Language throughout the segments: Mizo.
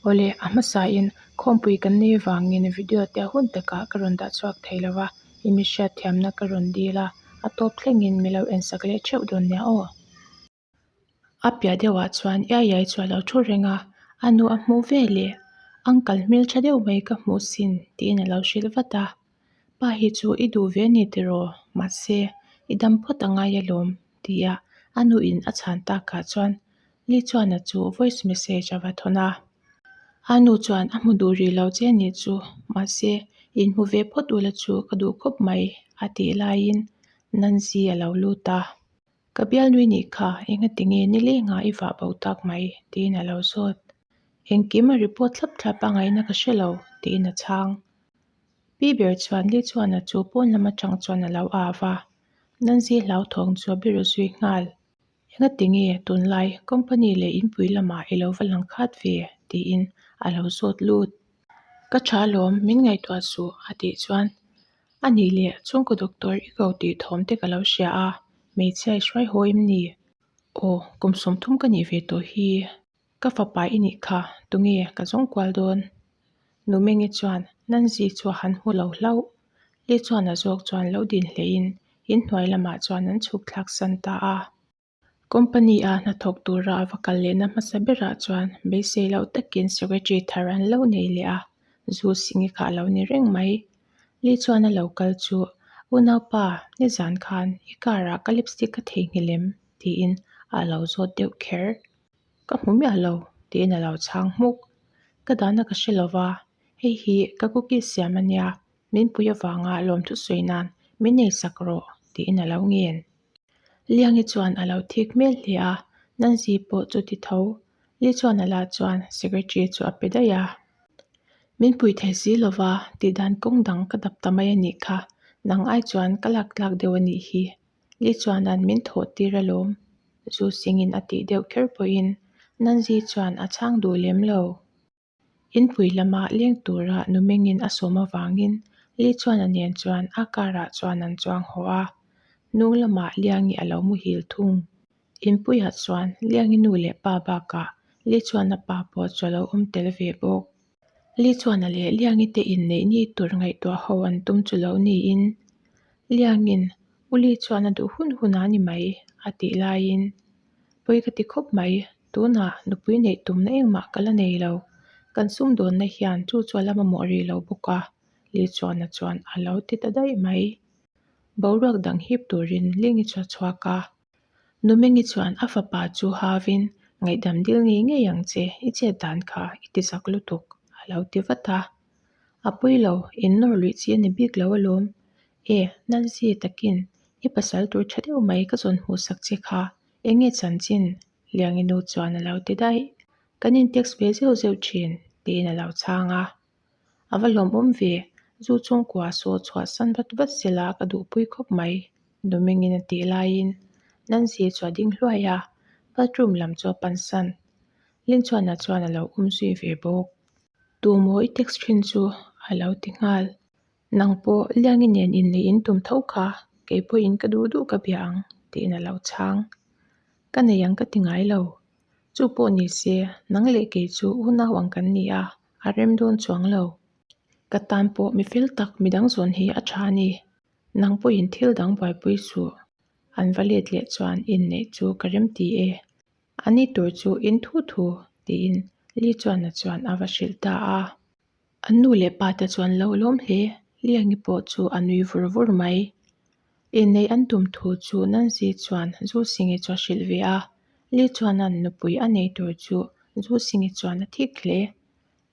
Awle, a hmasain khawmpui kan nei avangin video te a hun takah ka rawn dah chhuak thei lo va, i mi hriatthiamna ka rawn dil a, a tawp thlengin mi lo ensak leh theuh dawn nia aw. A piah deuhah chuan iai iai chu a lo thu reng a, a nu a hmuh ve leh uncle hmeltha deuh mai ka hmuh sin tiin a lo hrilh vat a, pa hi chu i duh ve a ni tiraw mahse i dam phawt a ngai alawm tia a nuin a chhan takah chuan Li chuan a chu voice message a va thawn a, a nu chuan a hmu duh rih lo che a nih chu mahse inhmu ve phawt ula chu ka duh khawp mai a tih laiin Nancy a lo lut a. Ka bialnui nih kha engati nge nileng ah i vah bo tak mai tiin a lo zawt. Engkim a report thlap thlap a ngaihna ka hre lo tiin a chhang. Pi ber chuan Li chuan a chu pawn lam atang chuan a lo au a, Nancy hlauthawng chu a biru zui nghal. Engati nge tunlai company leh inpui lamah i lo va lang khat ve tiin a lo zawt lut. Ka tha lawm min ngaihtuah suh a tih chuan A nih leh chhungkaw doctor i ko tih thawm te ka lo hria a, hmeichhia i hruai haw em ni? Aw, kum 30 ka nih ve tawh hi. Ka fapa i nih kha, tunge ka zawng kual dawn? Numengi chuan Nancy chu a han hmu lo hlauh. Li chuan a zawk chuan lo din hlein inhnuai lamah chuan an chhuk thlak san ta a. Company a hnathawk tura a va kal lehna hmasa berah chuan beisei loh takin secretary thar an lo nei leh a, zu singi kha a lo ni reng mai. Li chuan a lo kal chu, Unaupa, nizan khan i car ah ka lipstick ka theihnghilh em? tiin a lo zawt deuh kher. Ka hmu miah lo, tiin a lo chhang hmuk. Ka dahna ka hre lova, hei hi ka cookies siam a nia, min pui avanga lawmthu sawi nan min nei sak rawh, tiin a lo ngen. Liangi chuan a lo thik hmel hle a, Nancy pawh chu ti tho. Li chuan a la chuan secretary chu a pe daih a. Min pui thei si lova, tihdan kawng dang ka dap ta mai a nih kha, nang ai chuan ka lak tlak deuh a nih hi. Li chuan an min thawh tir alawm, zu singin a tih deuh kher pawhin Nancy chuan a chhang duh lem lo. Inpui lama leng tura Numengin a sawm avangin Li chuan a nen chuan a car ah chuan an chuang haw a, hnung lamah Liangi a lo muhil thung. Inpuiah chuan Liangi nu leh pa bakah Li chuan a pa pawh chu a lo awm tel ve bawk. Li chuan a leh Liangi te inneih ni tur ngaihtuah ho an tum chu lo niin Liangin U Li chuan a duh hun hun a ni mai a tih laiin Pawi ka ti khawp mai, tunah nupui neih tumna engmah ka la nei lo. Kan sumdawnna hian chu chu a la mamawh rih lo bawk a, Li chuana chuan a lo ti ta daih mai. Boruak dang hip turin Lingi chu a chhuak a. Numengi chuan a fapa chu havin, Ngaihdam dil ngei ngei ang che, i chet dan kha i ti zak lutuk, a lo ti vat a. A pawi lo, in nawr luih chi a ni bik lo alawm. E, Nancy takin i pasal tur tha deuh mai ka zawn hmuh sak che kha, eng nge chanchin? Liangi nu chuan a lo ti daih. Kan in text ve zeuh zeuh thin, tiin a lo chhang a. A va hlawmawm ve, zu chhungkua saw chhuah san vat vat sela ka duhpui khawp mai, Dumengin a tih laiin Nancy chu a ding hluai a, bathroom lam chu a pan san. Linchuana chuan a lo um zui ve bawk. Tumaw i text thin chu a lo ti nghal. Nang pawh Liangi nen inneih in tum tho kha, kei pawhin ka duh duh ka bia ang, tiin a lo chhang. Ka nei ang ka ti ngai lo. Chu pawh ni se, nang leh kei chu unau ang kan ni a, a rem dawn chuang lo. Ka tan pawh mi fel tak midang zawn hi a tha a ni. Nang pawhin thil dang buaipui suh. An va let leh chuan inneih chu ka rem ti e. A ni tur chu in thu thu, tiin Li chuan a chuan a va hrilh ta a. An nu leh pa te chuan lo lawm hle, Liangi pawh chu a nui vur vur mai. Inneih an tum thu chu Nancy chuan Zu Singi chu a hrilh ve a, Li chuan an nupui a nei tur chu Zu Singi chuan a thik hle.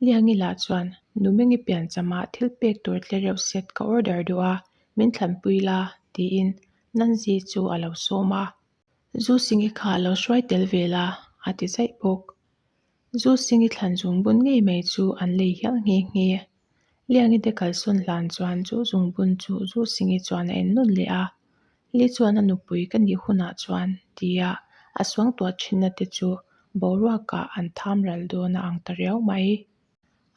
Liangi lah chuan Numengi pianchama thil pek tur tle reuh set ka order duh a, min thlanpui la, tiin Nancy chu a lo sawm a. Zu Singi kha a lo hruai tel ve la, a ti zaih bawk. Zu Singi thlan zungbun ngei mai chu an lei hial nghe nghe. Liangi te kalsawn hlan chuan chu zungbun chu Zu Singi chuan a en nawn leh a. Li chuan a nupui ka nih hunah chuan tia a suangtuah thinna te chu boruakah an tham ral dawn a ang ta riau mai.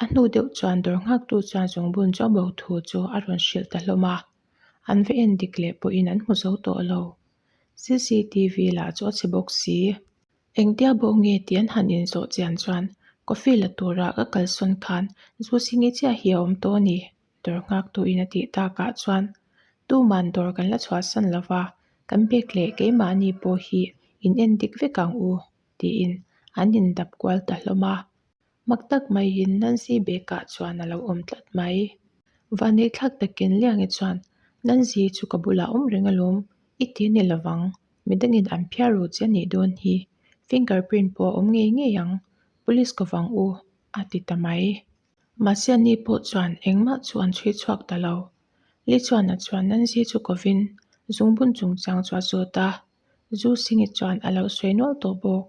A hnu deuh chuan dawr nghaktu chuan zungbun chu a bo thu chu a rawn hrilh ta hlawm a. An va en dik leh pawhin an hmu zo tawh lo. CCTV lah chu a chhe bawk si. Engtia bo nge tih an han inzawh chian chuan Coffee la tura ka kalsawn khan zu singi chiah hi a awm tawh a ni, dawr nghaktuin a tih takah chuan tuman dawr kan la chhuahsan lo va, kan bag leh keimahni pawh hi in en dik vek ang u, tiin an indap kual ta hlawm a. Mak tak maiin Nancy bag-ah chuan a lo awm tlat mai. Vanneihthlak takin Liangi chuan, Nancy chu ka bulah awm reng alawm, i ti a ni lovang, midangin an phiar ru che a nih dawn hi, finger print pawh a awm ngei ngei ang, police ko vang u, a ti ta mai. Mahse ani pawh chuan engmah chu an chhui chhuak ta lo. Li chuan a chuan Nancy chu kovin zungbun chungchang chu a zawt a, Zu Singi chuan a lo sawi nual tawh bawk.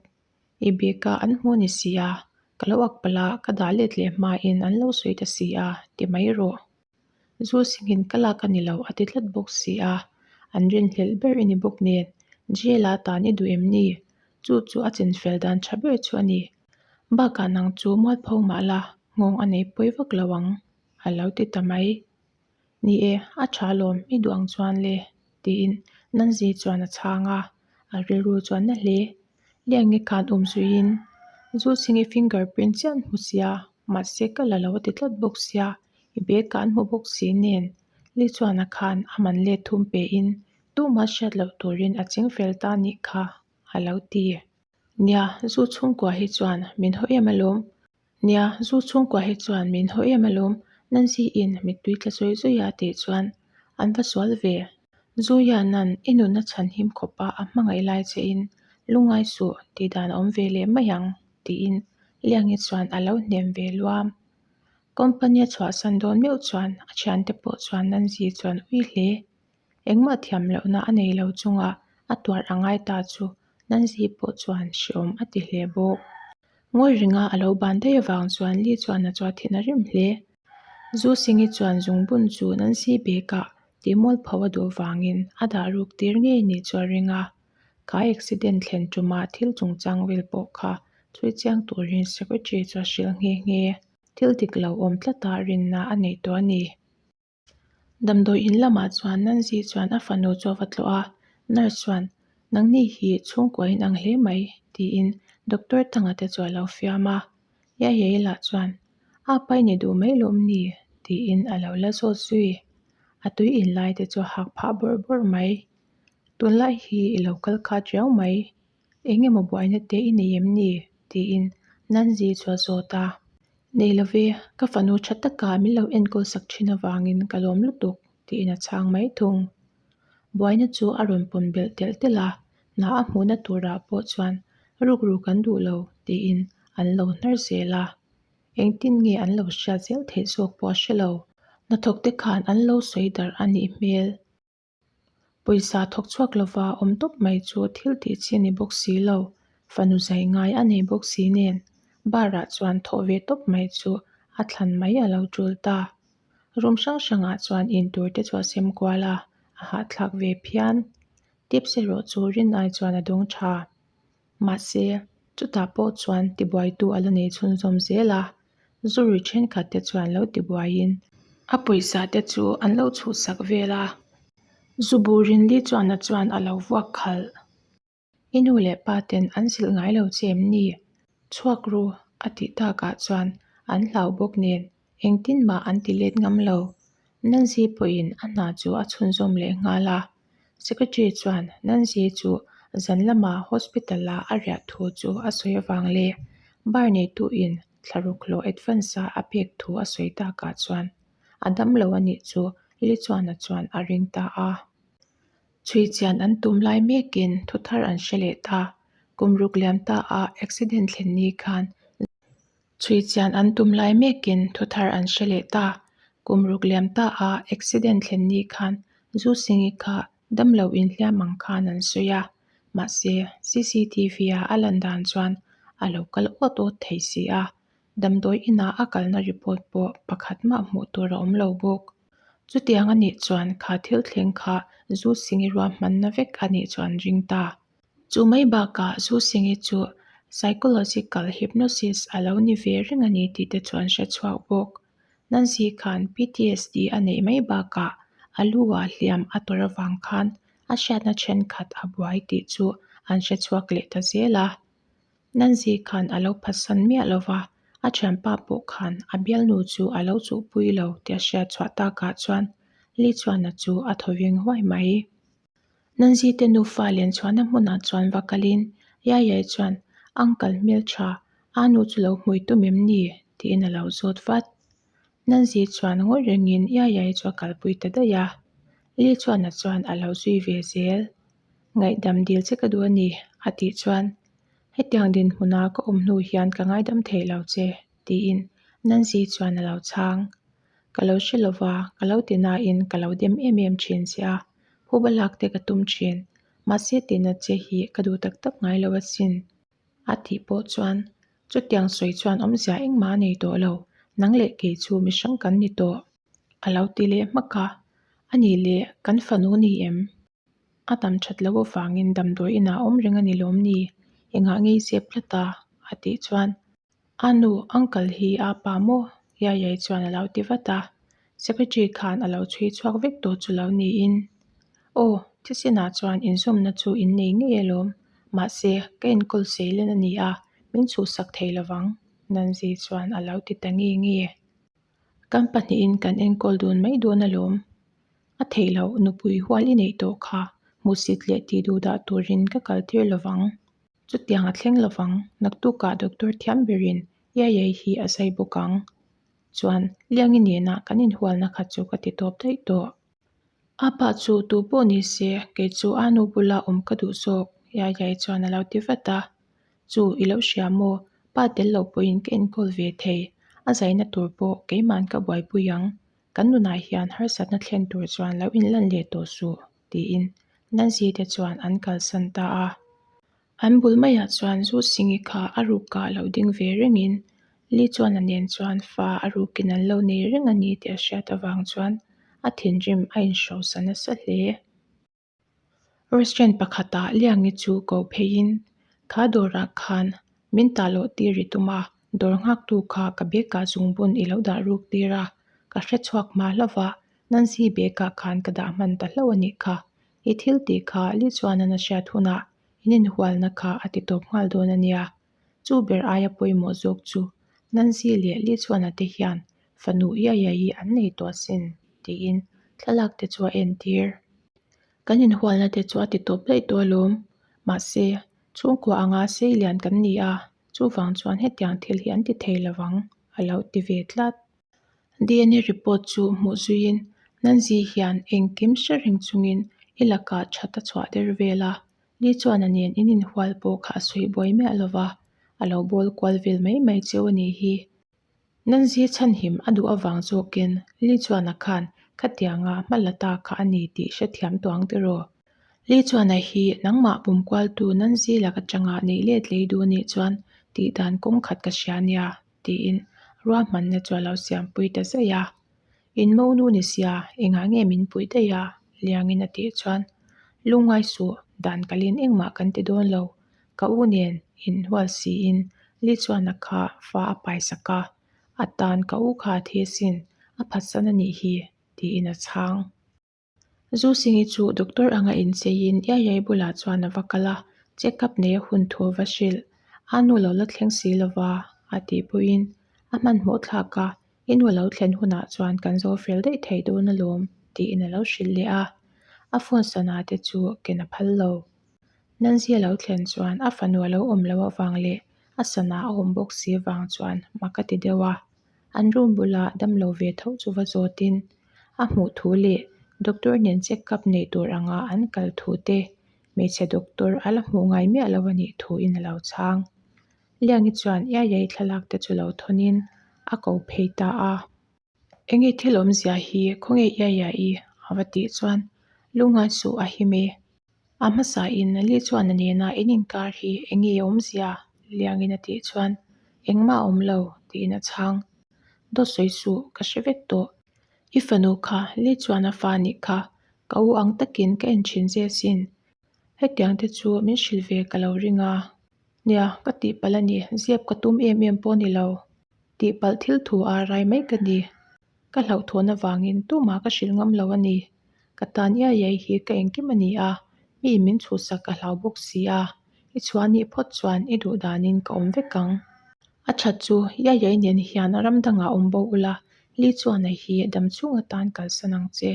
I bag-a an hmu ni si a, ka lo ak palh a, ka dah let leh hmain an lo sawi ta si a, ti mai rawh. Zu singin ka lak a ni lo a ti tlat bawk si a, an rinhlelh ber i ni bawk nen, jail-a tan i duh em ni? Chu chu a chinfel dan tha ber chu a ni. Bakah nang chu mualpho mah la, nghawng a nei pawi vak lo ang, a lo ti ta mai. Ni e, a tha alawm, i duh ang chuan le, tiin Nanzi chuan a chhang a, a rilru chuan na hle. Liangi khan um zuiin, Zu Singi finger print chiah an hmu sia, mahse ka la lo a ti tlat bawk sia, i bag ah an hmu bawk si nen. Li chuan a khan a man let thum pein tumah hriat loh turin a ching fel ta nih kha, a lo ti. Nia, zu chhungkua hi chuan min haw em alawm. Nia, zu chhungkua hi chuan min haw em alawm, Nancy in mittui tla zawih zawih a tih chuan an va sual ve. Zu hianan i nunna chhan him khawpa a hmangaih lai che in lungngai suh tih dan a awm ve leh mai ang, tiin Liangi chuan a lo hnem ve luam. Company a chhuahsan dawn meuh chuan a thiante pawh chuan Nancy chuan ui hle. Engmah thiam lohna a nei lo chunga a tuar a ngai ta chu Nancy pawh chuan hreawm a ti hle bawk. Ngawi ringa a lo ban daih avang chuan Lee chuan a chua thin a rim hle. Zu Singi chuan zungbun chu Nancy bag-ah tihmualpho a duh vangin a dah ruk tir ngei ni chu a ring a. Kha accident thlen ṭuma thil chungchang vel pawh kha chhui chiang turin secretary chu a hrilh nghe nghe. Thil dik lo awm tlata rinna a nei tawh a ni. Damdawi in lamah chuan Nancy chuan a fanu chu a va tlawh a, nurse chuan, Nangni hi chhungkua in ang hle mai, tiin doctor Tanga te chu a lo fiam a. Yayai lah chuan, A pa i ni duh mai lawm ni? tiin a lo la zawt zui. A tui in lai te chu a hak phah bawrh bawrh mai. Tunlai hi i lo kal khat riau mai. Eng emaw buaina te i nei em ni? tiin Nancy chu a zawt a. Nei lo ve, ka fanu tha taka min lo enkawl sak thin avangin ka lawm lutuk, tiin a chhang mai thung. Buaina chu a rawn pawn belh telh telh a, hna a hmuhna turah pawh chuan rukru kan duh lo, tiin an lo hnar zel a. Engtin nge an lo hriat zel theih zawk pawh a hre lo. Hnathawkte khan an lo sawi darh a nih hmel. Pawisa thawk chhuak lova awm tawp mai chu thil tih chi a ni bawk si lo, fanu zai ngai a nei bawk si nen bar ah chuan thawh ve tawp mai chu a thlan mai a lo tul ta. Room hrang hrangah chuan intur te chu a sem kual a, a hahthlak ve phian. Tips erawh chu rin ai chuan a dawng tha. Mahse, chutah pawh chuan tibuaitu a la nei chhunzawm zel a, zurui thenkhat te chuan lo tibuaiin a pawisa te chu an lo chhuhsak vel a, zu burin li chuan a chuan a lo vuak khalh. I nu leh pa ten an zilh ngai lo che em ni? Chhuak ru a tih takah chuan an hlau bawk nen engtin mah an ti let ngam lo. Nancy pawhin a hna chu a chhunzawm leh nghal a. Secretary chuan Nancy chu zan lama hospital a a riah thu chu a sawi avang leh bar neituin thlaruk hlawh advance a a pek thu a sawi takah chuan a dam lo a nih chu Lichuana chuan a ring ta a. Chhui chian an tum lai mekin thu thar an hre leh ta. Kum ruk liam ta a accident thlen ni khan Chhui chian an tum lai mekin thu thar an hre leh ta. Kum ruk liam ta a accident thlen ni khan Zu Singi kha damlo inhliam ang khan an sawi a, mahse cctv a a lan dan chuan a lo kal awt awt thei si a, damdawi inah a kalna report pawh pakhat mah hmuh tur a awm lo bawk. Chutiang a nih chuan kha thil thleng kha Zu Singi ruahmanna vek a nih chuan ring ta. Chu mai bakah Zu Singi chu psychological hypnosis a lo ni ve reng a ni tih te chu an hre chhuak bawk. Nancy khan PTSD a neih mai bakah a lu ah hliam a tawrh avang khan a hriatna thenkhat a buai tih chu an hre chhuak leh ta zel a. Nancy khan a lo phatsan miah lo va, A thianpa pawh khan a bialnu chu a lo chuhpui lo tih a hriat chhuah takah chuan Li Chuana chu a thaw veng huai mai. Nanzi te nufa len chhuahna hmunah chuan va kalin Yayai chuan Uncle hmeltha a nu chu lo hmui tum em ni? tiin a lo zawt vat. Nanzi chuan ngawi rengin Yayai chu a kalpui ta daih a. Li Chuana chuan a lo zui ve zel. Ngaihdam dil che ka duh a ni, a tih chuan Hetiang dinhmuna ka awm hnu hian ka ngaidam thei lo che, tiin Nancy chuan a lo chhang. Ka lo hre lo va, ka lo ti nain ka lo dem em em thin che a, phuba lak te ka tum thin. Mahse tina che hi ka duh tak tak ngai lo asin. A tih pawh chuan chutiang sawi chuan awmzia engmah a nei tawh lo, nang leh kei chu mihrang kan ni tawh. A lo ti leh hmak a, A nih leh kan fanu ni em? A dam that loh avangin damdawi inah a awm reng a ni lawm ni? Engah nge i zep tlat a? a tih chuan, A nu, uncle hi a pa maw? Yayai chuan a lo ti vat a. Secretary khan a lo chhui chhuak vek tawh chu lo niin. Aw, thisenah chuan inzawmna chu in nei ngei alawm. Mahse, ka enkawl seilen a ni a, min chhuhsak thei lovang, Nanzi chuan a lo ti ta nge nge. Kan pahnihin kan enkawl dun mai dawn alawm. A theih loh nupui hual i neih tawh kha hmuhsit leh tih duh dah turin ka kal tir lovang. Chutiang a thleng lovang, naktukah doctor thiam berin Yayai hi a zai bawk ang. Chuan Liangi nena kan inhualna kha chu ka ti tawp daih tawh. A pa chu tu pawh ni se kei chu a nu bula awm ka duh zawk, Yayai chuan a lo ti vat a. Chu i lo hria maw? Pa tel lo pawhin ka enkawl ve thei. A zaina tur pawh keima'n ka buaipui ang. Kan nunah hian harsatna thlen tur chuan lo inlan leh tawh suh, tiin Nancy te chuan an kalsan ta a. An bul maiah chuan Zu Singi kha a rukah lo ding ve rengin Li chuan a nen chuan fa a rukin an lo nei reng a ni tih a hriat avang chuan a thinrim a inhrosa nasa hle. Restaurant pakhatah Liangi chu ko pheiin kha dawrah khan min tah loh tir i tum a, dawr nghaktu kha ka bag ah zungbun i lo dah ruk tir a, ka hre chhuak hma hlauh a, Nancy bag ah khan ka dah hman ta hlauh a nih kha. I thil tih kha Li chuan an a hriat hunah in inhualna kha a ti tawp nghal dawn a nia. Chu ber aia pawimawh zawk chu Nancy leh Li chuana te hian fanu Iaiai an nei tawh asin tiin thlalak te chu a entir. Kan inhualna te chu a ti tawp daih tawh alawm. Mahse, chhungkua anga sei lian kan ni a, chuvang chuan hetiang thil hi an ti thei lovang a lo ti ve tlat. DNA report chu hmuh zuiin Nancy hian engkim hre reng chungin i lakah that a chhuah der vel a, Ni chuan a nen in inhual pawh kha a sawi buai miah lo va, a lo bawl kual vel mai mai cheu a nih hi. Nanzi chhanhim a duh avang zawkin Li Chuana khan khatianga hma la ta kha a ni tih hrethiam tuang tiraw. Li Chuana hi nangmah pumkualtu Nanzi lak atanga neih let lei duh anih chuan tih dan kawng khat ka hria nia tiin ruahmanna chu a lo siampui ta zaih a. In monu ni sia, engah nge min puih daih a? Liangin a tih chuan, Lungngai suh, dan kalin engmah kan ti dawn lo. Ka u nen inhual siin Li chuan a kha fa a paisak a, a tan ka u kha a thi asin, a phatsan a nih hi, tiin a chhang. Zu Singi chu doctor anga incheiin Iaiai bulah chuan a va kal a, check up nei a hun thu a va hrilh. A nu lo la thleng si lova a tih pawhin a hmanhmawh thlak a, i nu lo thlen hunah chuan kan zo fel daih thei dawn alawm tiin a lo hrilh leh a. A phone sana te chu ken a phal lo. Nancy a lo thlen chuan a fanu a lo awm loh avang leh a sana a awm bawk si vang chuan mak a ti deuh a. An room bula damlo ve tho chu va zawtin a hmuh thu leh doctor nen check up neih tur anga an kal thu te hmeichhe doctor a la hmuh ngai miah lo a nih thuin a lo chhang. Liangi chuan Iaiai thlalak te chu lo thawnin a ko phei ta a. Enge thil awmzia hi khawnge Iaiai a va tih chuan Lungngai suh a him e. A hmasa in Li chuan a nena in inkar hi enge awmzia Liangin a tih chuan engmah a awm lo tiin a chhang. Dawt sawi suh ka hre vek tawh. I fanu kha Li chuan a fa nih kha ka u ang takin ka en thin che asin. Hetiang te chu min hrilh ve ka lo ring a. Nia, ka tihpalh a ni, zep ka tum em em pawh a ni lo. Tihpalh thil thu a rai mai ka ni. Ka hlauhthawn avangin tumah ka hrilh ngam lo a ni. Ka tan iai iai hi ka engkim a ni a, mi min chhuhsak ka hlau bawk si a, i chhuah nih phawt chuan i duh danin ka awm vek ang. A that chu Yayai nen hian ram dangah awm bo ula, Li chuan a hi dam chhung atan kalsan ang che.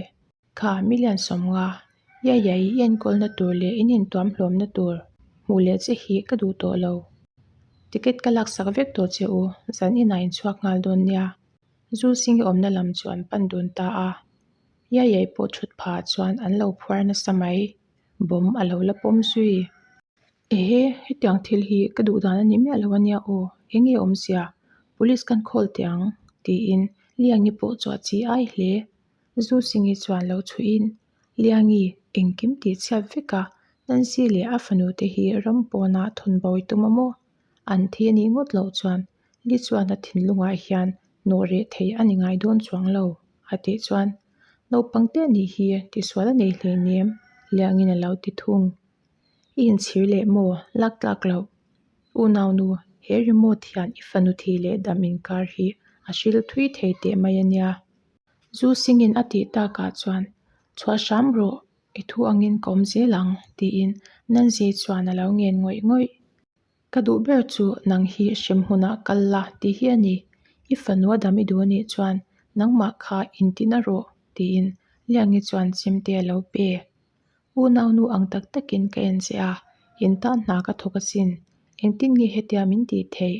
Kha million 50 Yayai i enkawlna tur leh in intuam hlawmna tur hmuh leh che hi ka duh tawh lo. Ticket ka laksak vek tawh che u, zan inah in chhuak nghal dawn nia. Zu Singi awmna lam chu an pan dun ta a. Yayai pawh thut phah chuan an lo phuar nasa mai. Bawm a lo la pawm zui. Ehe, hetiang thil hi ka duh dan a ni miah lo ania aw, eng nge awmzia? Police kan call teh ang, tiin Liangi pawh chu a chi ai hle. Zu Singi chuan lo chhuihin, Liangi, engkim tih chhiat vek a, Nancy leh a fanu te hi ram pawnah thawn bo i tum a maw? An thi a nih ngawt loh chuan Li chuan a thinlungah hian nawh reh thei a ni ngai dawn chuang lo, a tih chuan, Naupang te nih hi tisual a nei hleinem, Liangin a lo ti thung. I inchhir leh maw? Lak tlak loh. Unaunu, he remote hian i fanu thih leh dam inkar hi a hril thui thei teh mai a nia. Zu Singin a tih takah chuan, Chhuah hram rawh, i thu angin ka awm zel ang, tiin Nancy chuan a lo ngen ngawih ngawih. Ka duh ber chu nang hi hrem hmunah kal la tih hi a ni. I fanu a dam i duh anih chuan nangmah kha intina rawh, tiin Liangi chuan chemte a lo pe. Unaunu ang tak takin ka en che a, in tan hna ka thawk asin. Engtin nge hetia min tih theih?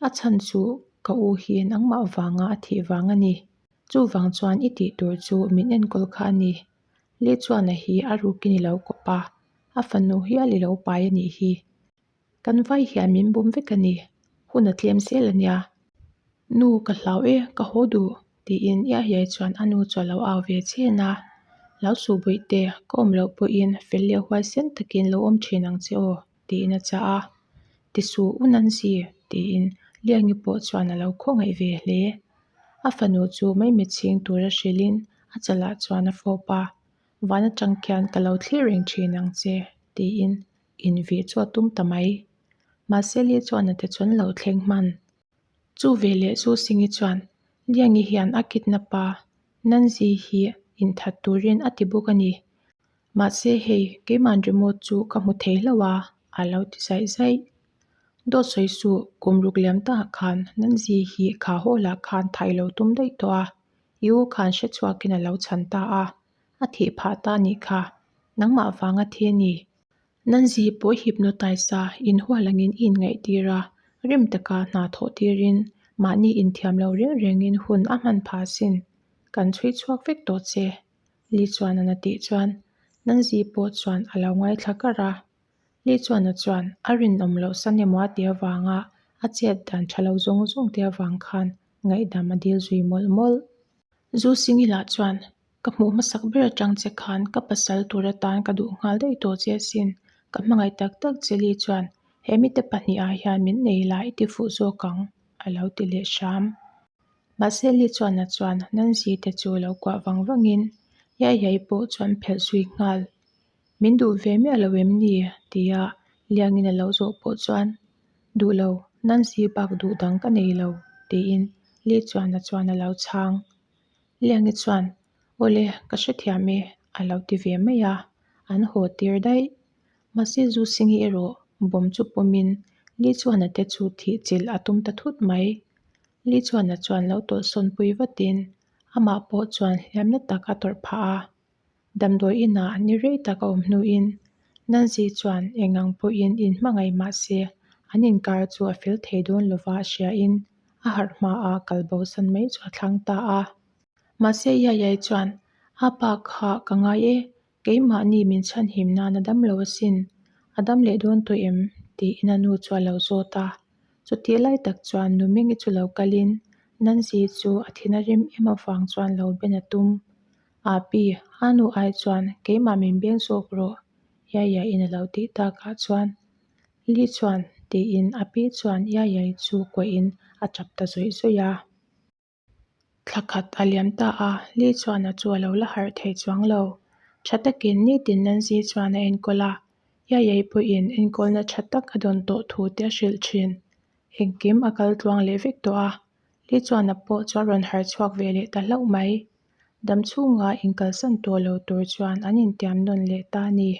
A chhan chu ka u hi nangmah vanga a thih vang a ni. Chuvang chuan i tih tur chu min enkawl kha a ni. Le chuan a hi a rukin i lo kawp a, a fanu hial i lo pai a nih hi. Kan vai hian min bum vek a ni, hun a tlem zel a nia. Nu ka hlau e, ka haw duh, tiin Iahiai chuan a nu chu a lo au ve chen a. Lo suh buih te, ka awm loh pawhin fel leh huaisen takin lo awm thin ang che aw, tiin a chah a. Ti suh u Nancy, tiin Liangi pawh chuan a lo khawngaih ve hle. A fanu chu maimichhing tura hrilhin a chalah chuan a fawp a, Van atang khian ka lo thlir reng thin ang che, tiin invih chu a tum ta mai. Mahse Li chuan a te chuan lo thleng hman. Chu veleh Zu Singi chuan Liangi hian a kidnap a, Nanzi hi inthat turin a ti bawk a ni. Mahse hei keiman remote chu ka hmu thei hlauh a, a lo ti zaih zaih. Dawt sawi suh, kum ruk liam ta khan Nanzi hi kha hall ah khan thai lo tum daih tawh a, i u khan hre chhuakin a lo chhan ta a, a thih phah ta a nih kha, nangmah vanga thi a ni. Nanzi pawh hypnotize a inhual angin i inngaihtir a, rim taka hna thawh tirin mahni inthiam lo reng rengin hun a hman phah asin. Kan chhui chhuak vek tawh che. Li chuan an a tih chuan Nanzi pawh chuan a lo ngaithla kar a. Li chuan a chuan a rinawm loh san emaw a tih avanga a chet dan tha lo zawng zawng te avang khan ngaihdam a dil zui mawlh mawlh. Zu Singila chuan Ka hmuh hmasak ber atang che khan ka pasal tur atan ka duh nghal daih tawh che asin. Ka hmangaih tak tak che Li chuan he mite pahnih ah hian min nei la i ti fuh zawk ang a lo ti leh hram. Mahse Li chuan a chuan Nancy te chu lo kuah vang vangin Yai Yai pawh chuan phelh zui nghal. Min duh ve miah lo em ni? tia Liangin a lo zawh pawh chuan Duh lo, Nancy bak duh dang ka nei lo tiin Li chuan a chuan a lo chhang. Liangi chuan, Awle, ka hrethiam e, a lo ti ve mai a, an haw tir daih. Mahse Zu Singi erawh bawm chu pawmin Li Chuana te chu thih chilh a tum ta thut mai. Li Chuana chuan lo tawlhsawn pui vatin amah pawh chuan hliamna tak a tawrh phah a. Damdawi inah ni rei tak a awm hnuin Nancy chuan eng ang pawhin inhmangaih mah se an inkar chu a fel thei dawn lova a hriain a harh hmaah kal bosan mai chu a thlang ta a. Mahse Yayai chuan a pa kha ka ngai e, keimahni min chhanhim nan a dam lo asin, a dam leh dawn tawh em? tiin a nu chu a lo zawt a. Chutih lai tak chuan Numingi chu lo kalin Nancy chu a thin a rim em avang chuan lo ben a tum. Api, a nu ai chuan keimah min beng zawk rawh, Yaya in a lo tih takah chuan Li chuan tiin a pi chuan Yaya chu kuahin a tap ta zawih zawih a. Thla khat a liam ta a, Li chuan a chu a lo la harh thei chuang lo. Tha takin nitin Nancy chuan a enkawl a, Yaya pawhin enkawlna tha tak a dawn tawh thu te a hrilh thin. Engkim a kal tluang leh vek tawh a, Li chuan a pawh chu a rawn harh chhuak ve leh ta hlauh mai. Dam chhunga inkalsan tawh lo tur chuan an intiam nawn leh ta a ni.